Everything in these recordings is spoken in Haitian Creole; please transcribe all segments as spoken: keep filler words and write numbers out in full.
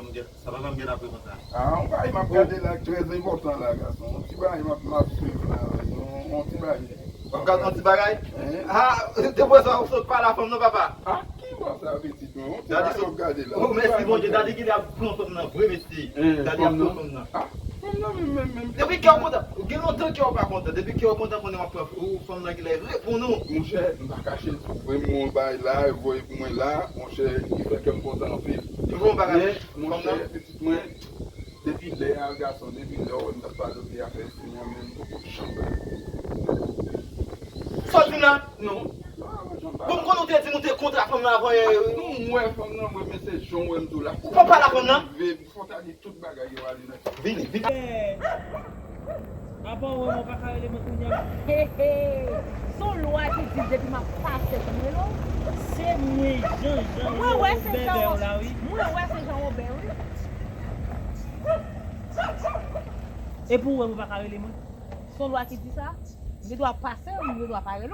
Sa papa m gen ap reponn sa. Ah, yon bagay m ap gade la ki trè enpòtan la, gason. Yon ti bagay m ap, m ap swiv la, yon, yon ti bagay. W ap gade yon ti bagay? Hein? Ah, depi sa ou sot pale a fanm nan, papa. Ah, ki bò sa, pitit mwen? Yon ti bagay m ap gade la. Oh, mèsi Bondye, dadi ki ap pran fanm nan vre, mèsi. Hein, dadi ap pran fanm nan. Ah, fanm nan menm, menm, menm. Depi kè w kontan, gen lontan kè w pa kontan. Depi kè w kontan, konnen w ap pran fanm nan ki lè reponn ou. Monchè, m pa kache l tou. Vre m wè yon bagay la, voye pou mwen la, monchè, ki fè kè m kontan anpil. Yon bagay. Men, monchè, pitit mwen, depi lè a, gason, depi lè w wè m t ap pale w de afè Seyè a, men m poko janm pale. Sa w di m la? Non. Bon, m konnen w te di m ou te kontra fanm nan avan yè. Non, m wè fanm nan, mwen, men se jan w wè m tou la. Ou pa pale a fanm nan? Fò w ta di tout bagay yo ale nan. Vini, vini. Apa w wè mwen pa ka rele mwen kounye a? He, he. Se yon lwa ki di depi m ap pase pou m rele w. Se mwen, Jan, Jan Wobè w la, wi. Mwen wè se Jan Wobè, wi. E pou w wè mwen pa ka rele mwen? Se yon lwa ki di sa? M gen dwa pase, m gen dwa pa rele w.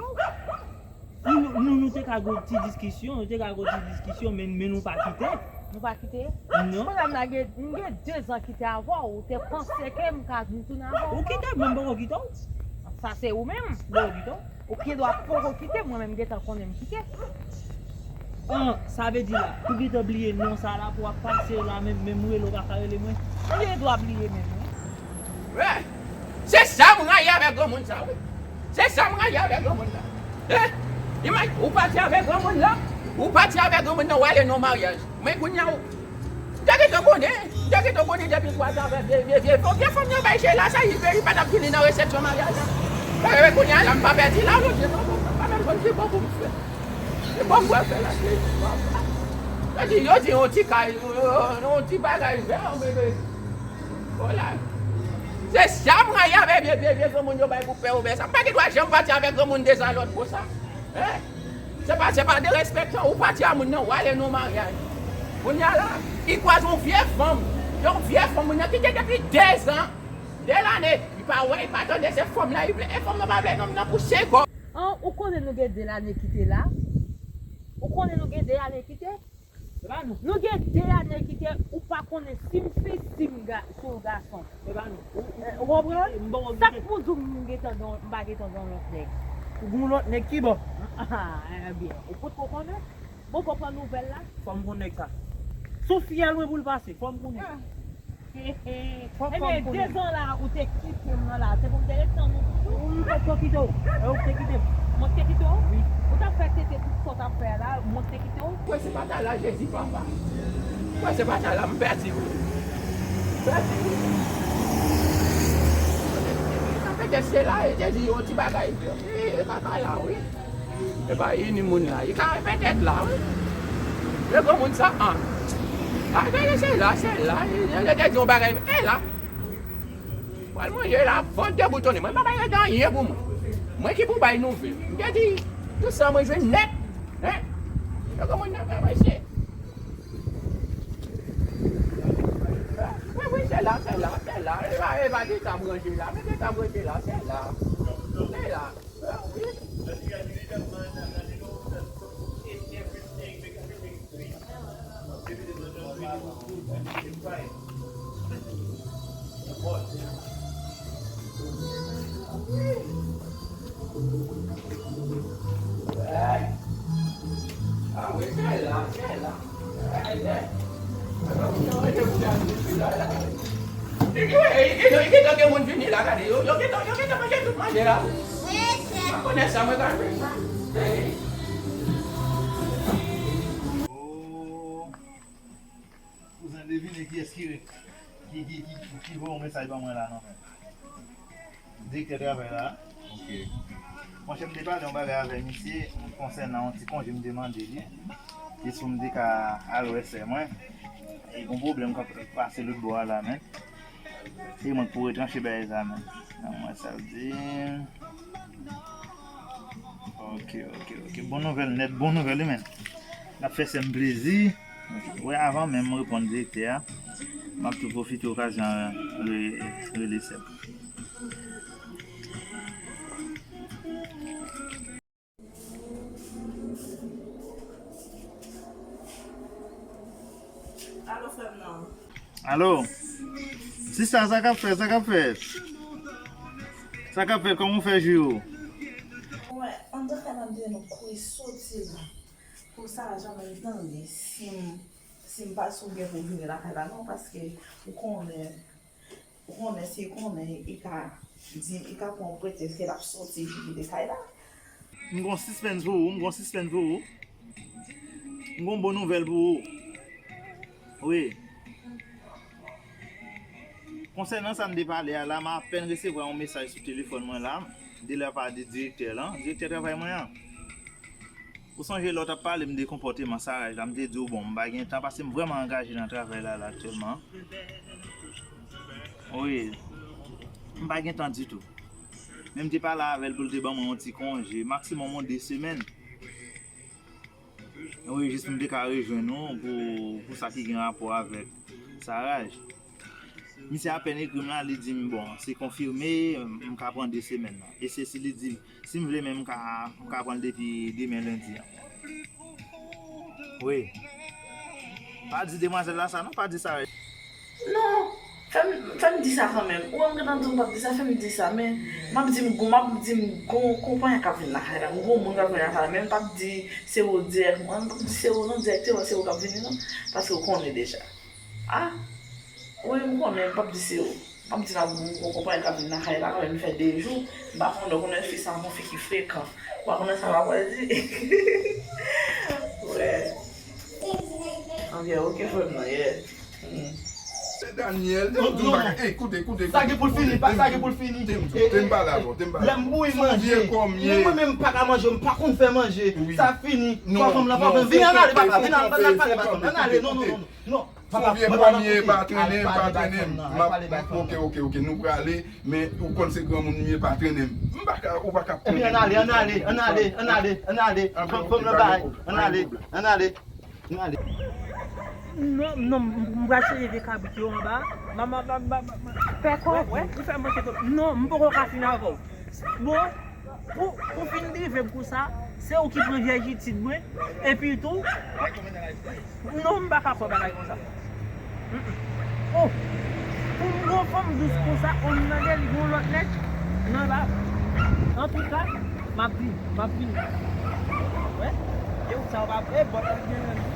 Nou, nou, nou te ka gen yon ti diskisyon, nou te ka gen yon ti diskisyon, men, men nou pa kite. Nou pa kite? Non. Kounye a m la gen, m gen dezan kite avè w, ou te panse ke m ka vin tounen avè w? Ou kite m, mwen m poko kite w. Sa se ou menm. Mwen poko kite w. Ou gen dwa poko kite, mwen menm gentan konnen m kite. An, sa vle di la, ou gentan bliye non sa la pou w ap pase la, menm, menm rele w pa ka rele mwen? M gen dwa bliye menm, wi. Wè, se sa m rayi avèk granmoun sa, wi. Se sa m rayi avèk granmoun la. Eh, imaj, ou pati avèk granmoun la, ou pati avèk granmoun nan, w ale nan maryaj. Men kounye a, ou, m te gentan konnen, m te gentan konnen depi twa zan avèk vye, vye, vye, vye fanm nan bay Chela sa, li, li pa t ap vini nan resepsyon maryaj la. Paske kounye a la, m pa pèdi la, non, m pa menm konn ki bò pou m fè. Ki bò m pral fè la, se, yo di, yo di yon ti kay, yon ti bagay vè, bebe. Vwala. Se sa m rayi avèk vye, vye, vye granmoun yo bay pou pè Wobè sa. M pa gen dwa janm pati avèk granmoun dezalòd konsa. Hein? Se pa, se pa derespektan, ou pati a moun nan, ou ale nan maryaj. Kounye a la, li kwaze yon vye fanm. Yon vye fanm, moun nan kite depi dezan, de lane. Li pa wè, li pa tande, se fanm nan li vle. E fanm nan pa vle nonm nan pou se kò. An, ou konnen nou gen de lane kite la? Ou konnen nou gen de lane kite? Se pa nou. Nou gen de lane kite, ou pa konnen si m fi, si m ga-, si w gason. Se pa nou. Ou, ou, ou konprann? Sa k pou di w m gentan gen, m pa gentan gen yon lòt nèg? Ou gen yon lòt nèg ki bò? Ah, ebyen, ou potko konnen? Bon, ou pran nouvèl la? Fò m konn nèg sa. Sou fyèl mwen pou l pase, fò m konnen. Fòk, fòk m konnen. Ebyen, dezan la, ou te kite m nan la. Se pou m te ret tann ou toujou. Ou, m potko kite w. E ou k te kite m. Mwen k te kite w? Wi. Ou t ap fè tete tout sa w t ap fè a la, mwen k te kite w? Mwen se pa ta la, Jezi papa. Mwen se pa ta la, m pèdi wi. M pèdi wi. Sa fè tèt se la, e Jezi yon ti bagay. E, e kaka la, wi. Epa, ini moun la, li ka petèt la, wi. Lè granmoun sa, an. A, gade, se la, se la. Li te di yon bagay, e la. Pral manje la, vant deboutonnen. Mwen pa bay rete anyen pou mwen. Mwen ki pou bay nouvèl. M te di, tout sa mwen jwenn nèt. Hein? Lè granmoun nan fè manje. Wi, wi, se la, se la, se la. Epa, epa, ki ka manje la. Men ki ka manje la, se la. Se la. Yo gentan gen moun vini la, gade, yo, yo gentan, yo gentan manje tout manje la. Mwen konnen sa, mwen ka jwe sa. Oh. Kouzen, devine kiyès ki, ki, ki, ki, ki voye yon mesaj ban mwen la, non, men. Direktè travay la. Ok. Monchè, m te pale yon bagay avè misye konsènan yon ti konje m te mande li. Jis pou m te ka al wè sè mwen. E gon pwoblèm k ap pase lòt bò a la, men. E mwen k pou retranche bagay sa, men. An mwen sa l di. Ok, ok, ok. Bon nouvèl nèt, bon nouvèl wi, men. N ap fè sè m plezi. Ok. Wè, avan menm m reponn direktè a, m ap tou pwofite okazyon an re-, rele sè m. Alo, frè m nan. Alo? Sista, sa k ap fèt? Sa k ap fèt? Sa k ap fèt? Kòman w fè jou yo? Wè, antre lakay la, m te di nou kouri soti la. Pou sa, janm tande si m, si m pa sou byen pou vini lakay la, non, paske ou konnen, ou konnen, si l konnen, li ka di, li ka pran yon pretèks ke l ap soti vini lakay la. M gon sispens pou ou, m gon sispens pou ou. M gon bon nouvèl pou ou. Wi. Konsènan sa n te pale a la, m apèn resevwa yon mesaj sou telefòn mwen la, de la pa de direktè lan, direktè travay mwen an. Ou sonje lè w t ap pale m de konpòteman Saraj la, m te di w, bon, m pa gen tan, paske m vrèman angaje nan travay la, la aktyèlman. Wi. M pa gen tan ditou. Men m te pale avè l pou l te ban mwen yon ti konje, maksimòm yon de semèn. Wi, jis pou m te ka rejwenn ou pou, pou sa ki gen rapò avèk Saraj. Misye apèn ekri m la, li di m, bon, se konfime, m ka pran de semèn nan. E se si li di m, si m vle menm, m ka, m ka pran l depi demen lendi an. Wi. Pa di demwazèl la sa, non, pa di Saraj. Non, fè m, fè m di sa kanmenm. Ou wè m gentan di w m p ap di sa, fè m di sa. Men, m ap di m gon, m ap di m gon konpayi k ap vin lakay la. M gon moun k ap vin lakay la. Men m p ap di se ou dirèk. M p ap di se ou non, dirèkteman se ou k ap vini non. Paske ou konnen deja. A, wi, m konnen, m p ap di se ou. M p ap di m ap gon konpayi k ap vin lakay la, kanmenm fè de jou. M pa konnen, ou konnen fi sa, yon fi ki frekan. Ou pa konnen sa m ap pral di. Wè. Anvye, oke, frè m nan, yeah. Hmm. Se Daniel, te m di w bagay. Ey, koute, koute, koute. Sa gen pou l fini, pa, sa gen pou l fini. Te m di w, te m pale avè w, te m pale avè w. Lè m bouyi manje, men mwen menm m pa ka manje, m pa konn fè manje. Sa fini. Fò fanm lan, fò fanm. Vin, ann ale, papa, vin, ann ale, pale bay fanm lan. Ann ale, non, non, non, non. Fon vye pwemye, pa trennen, pa trennen. M ap, oke, oke, oke, nou prale, men ou konn se granmoun m ye, pa trennen m. M pa ka, ou pa ka trennen m. Ebyen, ann ale, ann ale, ann ale, ann ale, ann ale. Fanm, fanm nan bay, ann ale, ann ale, ann ale. Non, non, m, m pral chanje vye kabrit yo anba. Mama, mama, mama. Fè kò. Wè, wè, li fè manje tou. Non, m poko ka fini avè w. Bon, pou, pou fin drive m konsa, se ou ki pran vèjitid mwen, epi tou, non, m pa ka kwè bagay konsa. Mm, mm. Oh, pou m gon fanm dous konsa, on nan de li gon lòt nèg nan ba. Antouka, m ap vini, m ap vini. Wè, e ou sa w pa vle, bòt la gen nan li.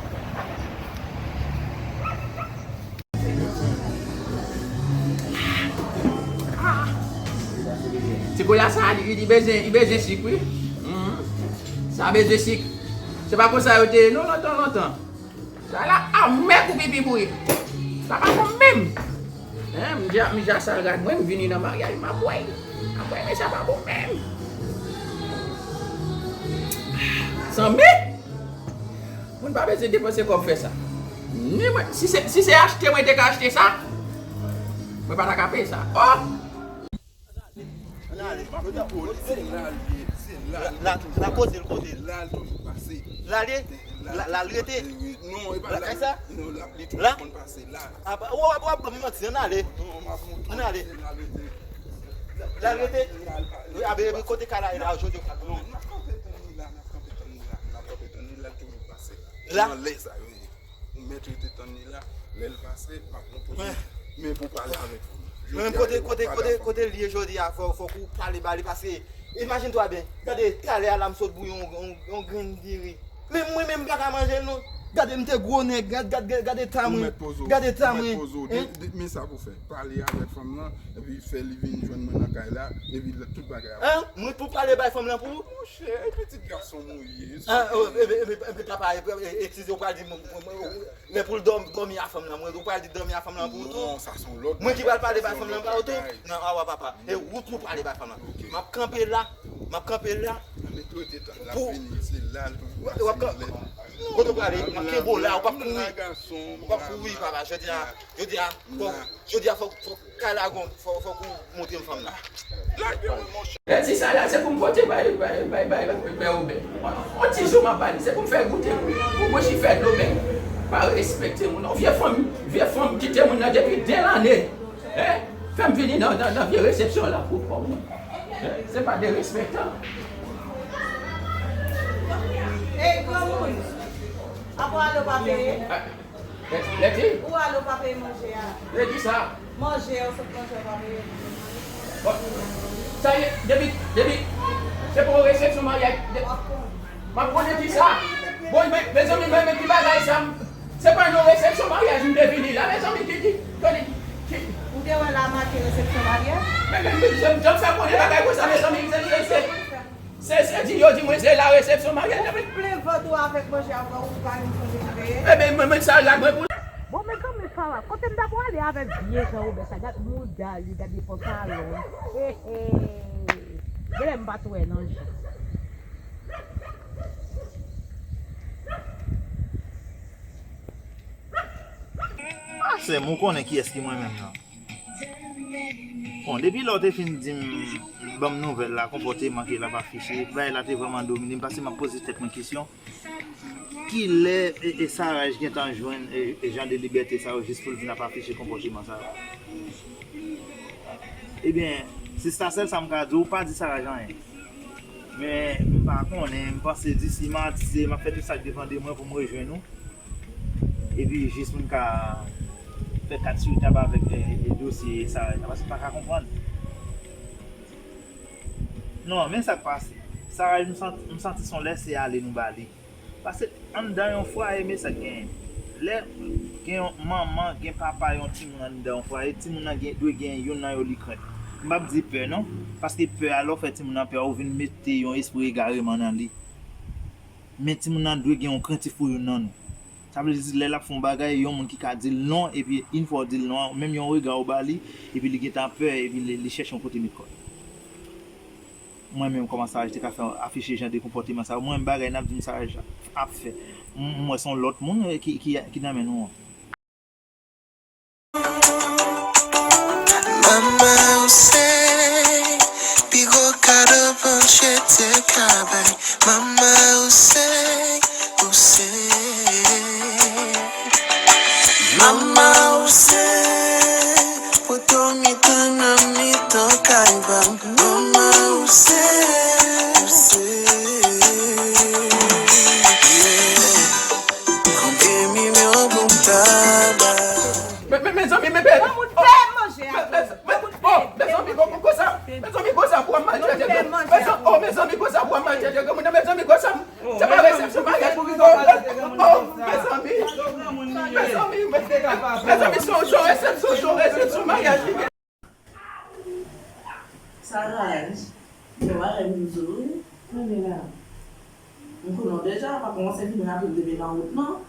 Ti kola sa, li, li bezwen, li bezwen sik, wi. Mhm. Sa bezwen sik. Se pa konsa yo te ye, non, lontan, lontan. Sa la, amè kou pipi bouyi. Sa pa bon menm. Hein, m di, m di a sa, gad mwen, m vini nan maryaj, m ap bwè. M ap bwè, men sa pa bon menm. Sanmi? Moun pa bezwen depanse kòb fè sa. Ni mwen, si se, si se achte mwen te ka achte sa, mwen pa ta ka peye sa. Oh! Ann ale. Kote, kote, se la l ye, se la l toujou pase. La, la, la kote l, kote l. La l toujou pase. La l ye? La, la l rete? Non, e pa la. Lakay sa? Non, la, li toujou konn pase la. A, w ap, w ap ban m manti, ann ale. Non, m ap montre w. Ann ale. Se la l rete. La l rete? Wi, a, men, men kote kay la ye la, jodi a. Non, n ap kanpe tann li la, n ap kanpe tann li la, n ap kanpe tann li la, l toujou pase. La? Nan lè sa yo ye. Ou mèt rete tann li la, lè l pase, m ap montre w. Men pou pale avèk fanm nan. Men kote, kote, kote, kote l ye jodi a, fò, fòk ou pale ba li, paske imajine twa byen, gade talè a la m sot bouyi yon, yon, yon grenn diri. Men mwen menm m pa ka manje l non. Gade m te gwo nèg, gad, gad, gad, gade ta mwen. Gade ta mwen. Hein? De, de, men sa pou fè. Pale avèk fanm nan, epi fè li vin jwenn mwen nan kay la, epi lè tout bagay ap. Hein? Mwen pou pale bay fanm lan pou ou? Monchè, e pitit gason m ou ye. Hein? Oh, epi, epi, epi papa, epi, epi, eskize, ou pral di mwen, mwen, mwen, lè pou l dòmi, dòmi a fanm lan, mwen, ou pral di dòmi a fanm lan pou ou tou? Non, sa se yon lòt bagay. Mwen ki pral pale bay fanm lan pa ou tou? Non, awa papa. E ou tou pale bay fanm lan. Ok. M ap kanpe la, m ap kanpe la. Mete w te tann l ap vini, se la l toujou pase. W ap kanpe. Kote w prale? M ap kenbe w la, ou p ap kouri. Ou p ap kouri, papa. Jodi a, jodi a, fòk, jodi a, fòk, fòk kay la gon, fòk, fòk ou montre m fanm nan. Lage w, monchè. Lè di sa la, se pou m pote bay, bay, bay, bay, bay, bay Obè. On ti jou m ap ba li, se pou m fè goute pou, pou bouch li fè dlo, men pa respekte moun. On vye fanm, vye fanm kite moun nan depi de lane. Hein? Fè m vini nan, nan, nan vye resepsyon la pou kò mwen. Hein? Se pa derespektan. Ey, granmoun! Apre ale w pa peye. Lè di? Ou ale w pa peye manje a. Lè di sa? Manje a, ou sot manje a, ou pa peye. Bon, sa ye, depi, depi, se pou yon resepsyon maryaj. M ap konnen ki sa. Bon, men, mezanmi, men, men ki bagay sa? Se pa yon resepsyon maryaj m te vini la, mezanmi, ki, ki, ki, ki. Ou te wè la make resepsyon maryaj? Men, men, men, jan, jan sa konnen bagay konsa, mezanmi, se, se, se, se, se di, yo di mwen se la resepsyon maryaj la, men. Ou plen vant ou avèk manje a, ou pa menm sonje pou peye. Ebyen, men, men sa la, mwen pou Bon, men kanmenm, Farah, kote m ta pwale avèk vye Jan Wobè sa? Gad mouda li, gade pantalon. He, he. Genlè m pa t wè nan je. Ah, sè m, ou konnen kiyès ki mwen menm nan. Bon, depi lè w te fin di m, ban m nouvèl la, konpòteman ke l ap afiche, bagay la te vrèman domine m, paske m ap poze tèt mwen kesyon, kilè e, e Saraj gentan jwenn e, e jan de libète sa yo jis pou l vin ap afiche konpòteman sa yo? Ebyen, sista, sèl sa m ka di w, pa di Saraj anyen. Men, m pa konnen, m panse disi madi, se, m ap fè tout sa k depann de mwen pou m rejwenn ou. Epi jis pou m ka fè kat sou tab avèk, e, e dosye Saraj la, paske m pa ka konprann. Non, men sa k pase. Saraj, m santi, m santi se yon lèse ale nou ba li. Paske anndan yon fwaye, men sa k genyen. Lè gen yon manman, gen papa yon timoun anndan yon fwaye, timoun nan gen, dwe gen youn nan yo li krent. M p ap di pè non, paske pè a, lè w fè timoun nan pè, ou vin mete yon espri egareman nan li. Men timoun nan dwe gen yon krentif pou youn nan nou. Sa vle di, lè l ap fè yon bagay, yon moun ki ka di l non, epi yon fwa w di l non an, menm yon rega ou ba li, epi li gentan pè, epi li, li chèche yon kote met kò l. Mwen menm, kòman Saraj te ka fè afiche jan de konpòteman sa yo? Mwen menm, bagay n ap di m Saraj ap fè, m, m wè se yon lòt moun, eh, ki, ki, ki nan men nou an. Mama, ou se pi gwo kado Bondye te ka bay. Mama, ou se, ou se. Mama, ou se poto mitan nan mitan kay pa m. Mama, ou se, ou se. Yeah. Konbyen milyon pou m ta bay? Men, men, mezanmi, men, men, Ban moun fè manje a, men, men, men, oh, mezanmi, kon, kon, konsa, mezanmi, konsa pou ap maltrete, mezanmi, oh, mezanmi, konsa pou ap maltrete granmoun nan, mezanmi, konsa, se pa resepsyon maryaj, oh, oh, mezanmi, mezanmi, mezanmi, se yon jou resepsyon, jou resepsyon maryaj. Saraj, fè bagay pou m di w wi. Mwen la. M konnen w deja, pa kòmanse vin rape m depi nan wout non.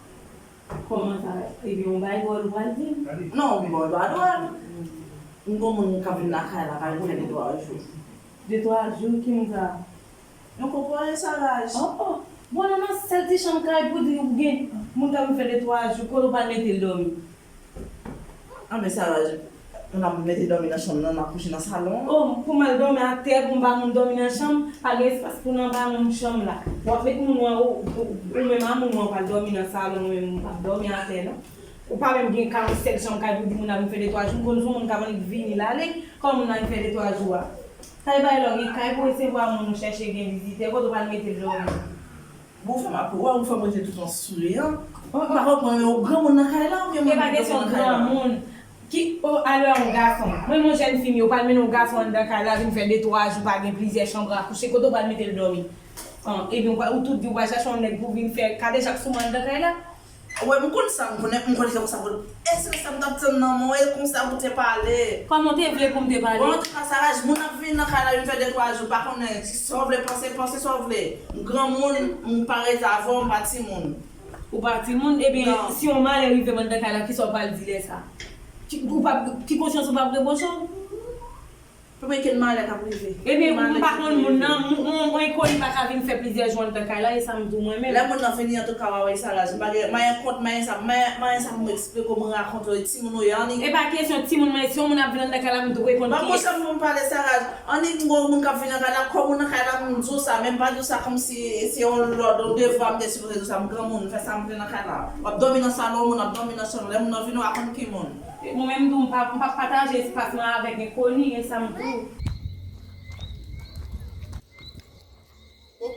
Kòman sa? Ebyen, yon bagay dwòl ou pral di m? Non, m ba w dwa dwòl. M gon moun k ap vin lakay la, pa vin fè de twa jou. De twa jou? Ki moun sa? Yon kòpòl Saraj. Oh, oh. Bon, nan, nan sèl ti chanm kay pou di ou gen moun k ap vin fè de twa jou, kote w pral mete l dòmi? Anben Saraj, n ap mete dòmi nan chanm nan, n ap kouche nan salon. Oh, pou m al dòmi atè, pou m ba moun dòmi nan chanm, pa gen espas pou nan ba moun chanm la. W ap met moun ou an, ou, ou, ou menm a moun ou an pral dòmi nan salon, ou menm ou p ap dòmi atè non. Ou pa menm gen karannsèt chanm kay pou di moun ap vin fè de twa jou, m konn se yon moun k ap annik vini l ale, kòman moun ap vin fè de twa jou a? Sa e bay lè w gen kay pou resevwa moun, ou chèche gen vizitè, kote w pral mete l dòmi? Bon, ou fè m ap wè, ou fè mwen jete tout yon souri an. M pa konprann, men yon granmoun nan kay la oubyen moun ki dòmi nan kay la? E pa kesyon granmoun. Ki, o, alò yon gason. Mwen, yon jèn fi m ye, ou pral mennen yon gason anndan kay la, vin fè de twa jou, pa gen plizyè chanm a kouche, kote w pral mete l dòmi? An, ebyen, ou pa, ou tout di w pral chache yon nèg pou vin fè kadejak sou mwen anndan kay la? Wè, m konn sa, m konnen, m konnen se konsa pou, e se sa m t ap tann nan men w, e konsa pou te pale. Kòman w te vle pou m te pale? Bon, antouka, Saraj, moun ap vin nan kay la, vin fè de twa jou, pa konnen sa w vle panse, panse sa w vle. M granmoun, m parèy avè w, m pa timoun. Ou pa timoun? Ebyen, si yon malè rive m anndan kay la, kisa w pral di lè sa? Ki, ou pa, ki konsyans ou p ap repwoche w? Pou mwen, kel malè k ap rive? Ebyen, m pa konn moun nan, m, m, m, enkoni pa ka vin fè plizyè jou anndan kay la, e sa m di w mwen menm. Lè moun nan vini, antouka, w a wè Saraj, m pa gen, manyen kont, manyen sa, manyen, manyen sa pou m eksplike w, m rakonte w, e timoun ou ye, annik. E pa kesyon timoun mwen, si yon moun ap vin anndan kay la, m dwe konn kiyès. Bon, konsa pou m pale, Saraj, annik m gon moun k ap vin nan kay la, kò moun nan kay la, m di w sa, men m pa di w sa kòmsi se yon lòd, yon devwa m te sipoze di w sa, m granmoun, m fè sa m vle nan kay la. W ap dòmi nan salon, moun ap dòmi nan chanm, lè moun nan vini, w a konn ki moun. Mwen menm tou, m pa, m p ap pataje espas mwen avèk enkoni, e sa m tou. Oh,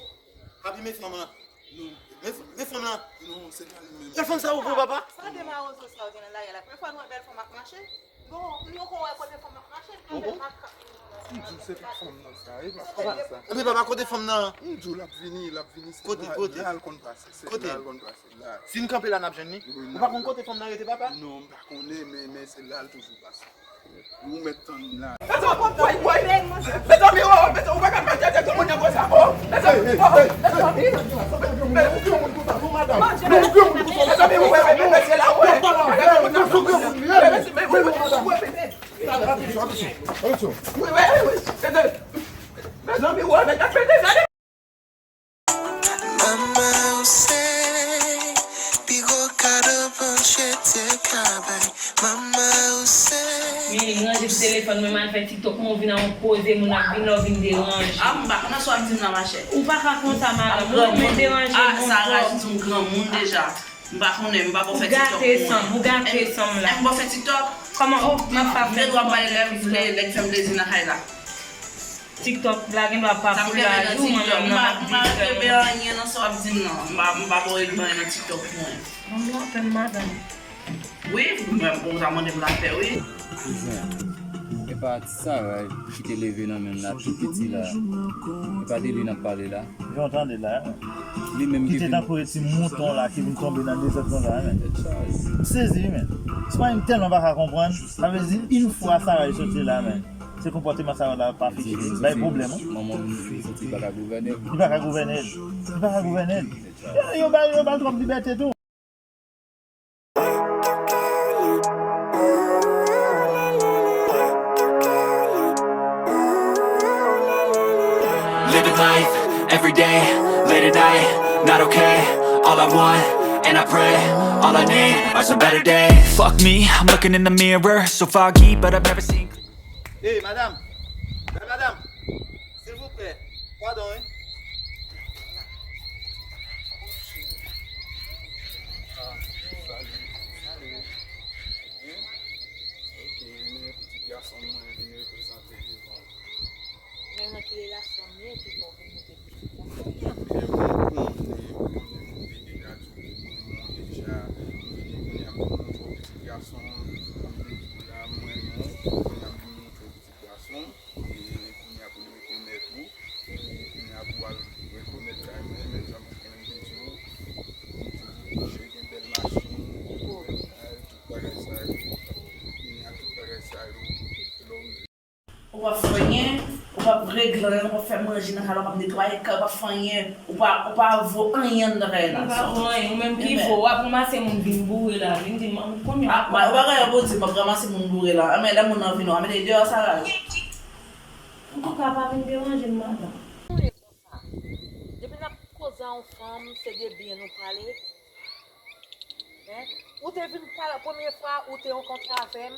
abime fanm an. Non, E f- e fanm lan. Non, se pa li menm. E fanm sa ou pou papa? Sa de mawozo sa w gen nan lari a la? Premye fwa m wè bèl fanm ap mache. Bon, nou ko wè kote fanm ap mache, m wè bèl makak. M di w se pa fanm nan sa, e pa fanm nan sa. Epi papa kote fanm nan? M di w l ap vini, l ap vini, se Kote, la, kote? La l konn pase, se Kote? La l konn pase, la. Si n kanpe la n ap jwenn li? Wi, n Ou pa ap konn jwenn. Kote fanm nan rete papa? Non, m pa konnen, men, men se la l toujou pase. Ou mèt tann la. Mezanmi, oh, mezanmi, ou pa ka pèdi avèk moun nan konsa, oh. Mezanmi, oh, mezanmi. Mezanmi, ou wè, wè, mesye la, wè. Mezanmi, wè, wè, wè. Mezanmi, wè, mezanmi, mezanmi. Mama ou se pi gwo kado Bondye te ka bay. Mama ou se. Men li ranje sou telefòn mwen, m al fè TikTok, kòman w vin a yon koze, moun ap vin la, w vin deranje. Ah, m pa konn sa w ap di m nan, machè. Ou pa ka konsa, madanm. Ou renmen deranje Ah, moun Sarah, twòp. jis yon granmoun deja. M pa konnen, m pa konn fè Ou TikTok gate pou sanm, mwen. ou gate sanm la. M pa fè TikTok. Kòman, oh, m ap pa fè Gen dwa bay lè m vle, lè k fè m plezi nan kay la. TikTok la gen dwa pa Sa m pou kenbe la nan jou, mwen TikTok. menm M nan pa, m ap m pa viv kenbe fè. Anyen nan sa w ap di m nan. M pa, m pa bo egzanp nan TikTok pou mwen. Mwen mwen apèn madanm. Wi, mwen bon sa mande m la fè, wi. Kouzen, e pa Sarah ki te leve nan men m la tou piti la. E pa de li n ap pale la. Jan w tande la. Li menm Ki ki te vin tankou yon ti mouton la ki vin tonbe nan dezòd konsa, men. Tèt chaje. M sezi, men. Se pa yon tèlman pa ka konprann. Sa vle di, yon fwa Sarah soti la, men. Se konpòteman Sarah la pa fiti. Bay pwoblèm, wi. Manman vin santi li pa ka gouvène l. Li pa ka gouvène l. Li pa ka gouvène l. Yo, yo ba l, yo ba l twòp libète tou. Living life every day, late at night, not okay. All I want, and I pray, all I need are some better days. Fuck me, I'm looking in the mirror, so foggy, but I've never seen. Hey, madam! Hey, madam! Silvouplè, padon, wi. Ah, salut, salut. Bien. Ok, men pitit gason mwen vin reprezante devan. Men nan ki relasyon m ye ki fè w vin moute pitit la? Ebyen, mwen konnen, mwen konnen moun te deja di w ke mwen renmen w deja. M vini kounye a pou m montre w pitit gason m. Kòm m di w la, m renmen w. Kounye a pou m montre w pitit gason m. E kounye a pou l rekonèt ou. E kounye a pou w al rekonèt kay mwen, menm jan mwen te menm te di w. M di w, Bondye gen bèl machin, gen bèl kay, tout bagay sa yo. Kounye a tout bagay sa yo, lè w Ou p ap fè anyen, ou p ap regle anyen, ou p ap fè manje nan kay la, ou p ap netwaye kay, ou p ap fè anyen, ou pa, ou pa vo anyen anndan kay la. Ou pa vo anyen, ou menm ki vo, w ap ranmase moun vin boure la, vin di m konbyen. Ah, ou pa genyen pou di m ap ranmase moun boure la. Anben, lè moun nan vini, w a mete deyò sa la. Antouka, pa vin deranje m, madanm. Depi n ap koze a yon fanm, se de byen nou prale. Hein? Ou te vin pale, premye fwa ou te rankontre avè m,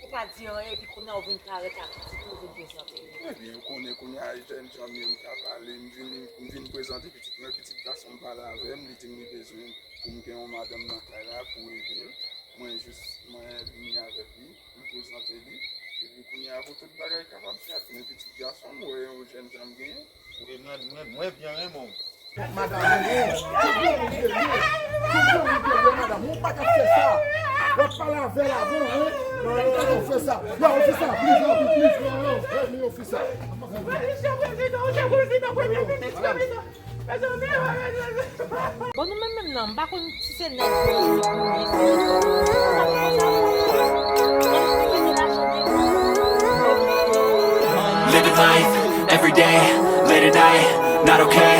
ou pa di anyen, epi kounye a ou vin parèt ak pitit ou, ou vin prezante li. Ebyen, ou konnen kounye a jèn jan m ye, m ka pale, m vin, m vin prezante pitit mwen, pitit gason m pale avè m, li di m li bezwen pou m gen yon madanm nan kay la pou ede l. Mwen jis, mwen vini avèk li, m prezante li, epi kounye a pou tout bagay kapab fèt, men pitit gason m, ou wè yon jèn jan m genyen. Wi, mwen, mwen, mwen byen renmen w. Madanm, ou, ou byen ou te ye, ou byen ou te ye, madanm, ou pa ka fè sa. W ap pale avè l avan, wi. Non, non, non, non, fè sa. Non, ou fè sa, please, non, please, non, non, non, non, fè sa. Bon, nou menm menm nan, m pa konn si se nèg politik nou ye, si se politik nou ye, sa nou konsa pou nou. Ann nou mete lajan deyò. Living life every day, late at night, not okay.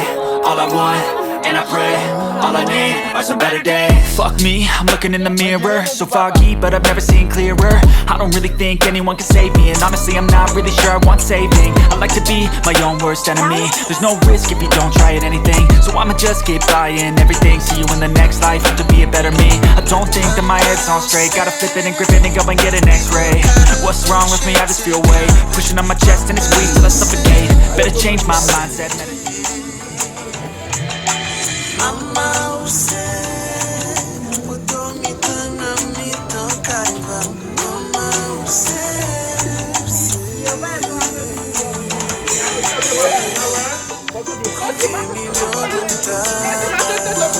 All I want, and I pray, all I need are some better days. Fuck me, I'm looking in the mirror, so foggy, but I've never seen clearer. I don't really think anyone can save me, and honestly, I'm not really sure I want saving. I like to be my own worst enemy. There's no risk if you don't try at anything, so I'ma just keep buying everything. See you in the next life, have to be a better me. I don't think that my head's on straight. Gotta flip it and grip it and go and get an x-ray. What's wrong with me? I just feel weight pushing on my chest and it squeezes till I suffocate. Better change my mindset, meditate. Mama ou se poto mitan nan mitan kay pa m. Mama ou se. Kote mi yo de ta.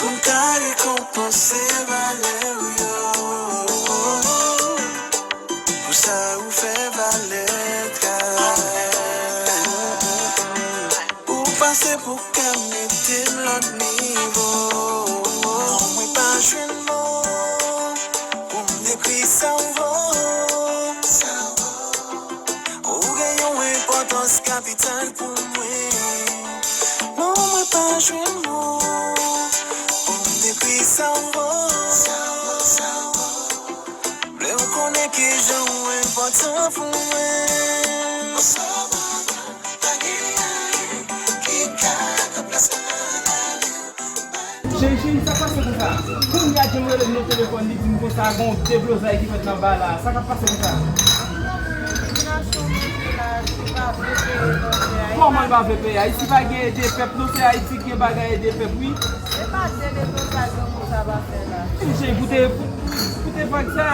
Pou m ka rekonpanse valè w yo. Pou sa ou fè valè travay. Ou pase pou ka mete m lòt nivo. Non, mwen pa jwenn mo pou m dekri sa w vo. Sa w vo. Ou gen yon enpòtans kapital pou mwen. Non, mwen pa jwenn mo pou m dekri sa w vo. Sa w vo, sa w vo. Vle w konnen kijan ou enpòtan pou mwen. Pa gen anyen ki ka ranplase w nan lavi m. Cheri, cheri, sa k pase konsa? Kounye a, Jim rele m nan telefòn, li di m konsa, gen yon deblozay ki fèt nan ba la. Sa k ap pase konsa? Kòman l pa vle peye? Ayiti pa gen ede pèp, non, se Ayiti ki gen bagay ede pèp, wi. E pa de deblozay granmoun sa va fè la. Cheri, pou te, pou, pou te fè sa,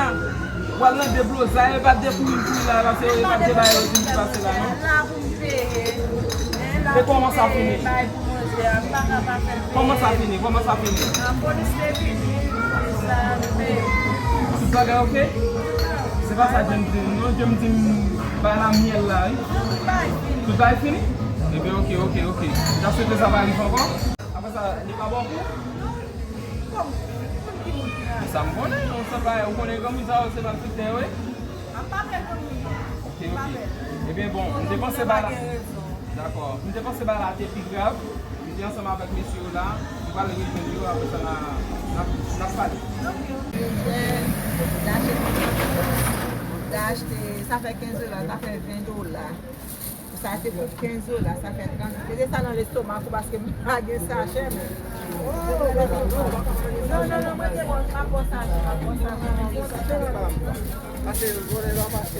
w al nan deblozay, e pa de kouri kouri la, paske e pa de bagay yo di m ki pase la, non. La pou m peye. E kòman sa fini? Kòman sa fini? Kòman sa fini? Polis te vini, polis la, nou peye. Tout bagay oke? Se pa sa Jim di m, non. Jim di m bay la myèl la, wi. Tout bagay fini. Tout bagay fini? Ebyen, oke, oke, oke. M ta swete sa pa rive ankò. Apre sa, li pa bon kou? Non. Kòm, kòm ki moun ki la? Sa m konnen, ou sa pa, ou konnen granmoun sa yo se malfektè yo ye. An pa fè granmoun. Oke, oke. Ebyen, bon, m te panse ba la. Dakò. M te panse ba la te pi grav. M te ansanm avèk mesye yo la. M pral rejwenn yo, apre sa n a, n a, n a pale. Oke, oke. Sa fè kenz dola, sa fè ven dola. Sa te kout kenz dola, sa fè trant. Mete sa nan lestomak ou paske m pa gen sachè, men. Non, non, non, mwen te bon, m ap bon sachè, m ap bon sachè.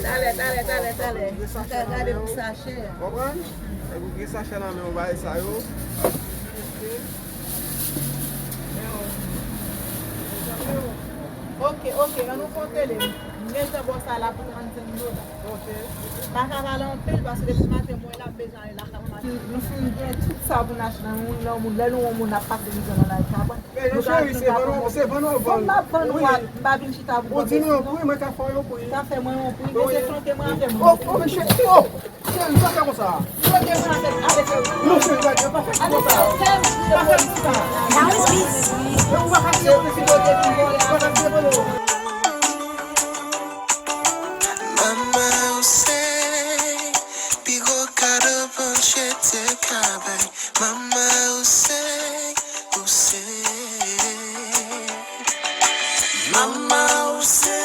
Talè, talè, talè, talè. Sa gade pou sachè. Konprann? Epi w gen sachè nan men w, bagay sa yo. Ok, ok, an nou konte li. M gentan ba w sa la pou trannsenk dola. Ok. M pa ka pale anpil paske depi maten mwen la, m bezwen ale lakay mwen. Nou fin gen tout sa pou n achte nan yon moun, nan yon moun. Lè nou wè yon moun ap pase mizè nan lavi pa nou, nou ka, nou ka pran yon. Se vann w ap vann. Vann m ap vann ou a, m pa vin chita pou vann. Ou di m yon pri, mwen ka fè w yon pri. Sa fè mwen yon pri, men se flanke mwen ap fè mwen. Oh, oh, men cheri, oh! Cheri, sa fè konsa. Non, cheri, pa fè konsa. Pa fè konsa. E ou pa ka di yo, si yo te vin vòlè, pa ka di yo. Mama, ou se pi gwo kado Bondye te ka bay. Mama, ou se, ou se. Mama, ou se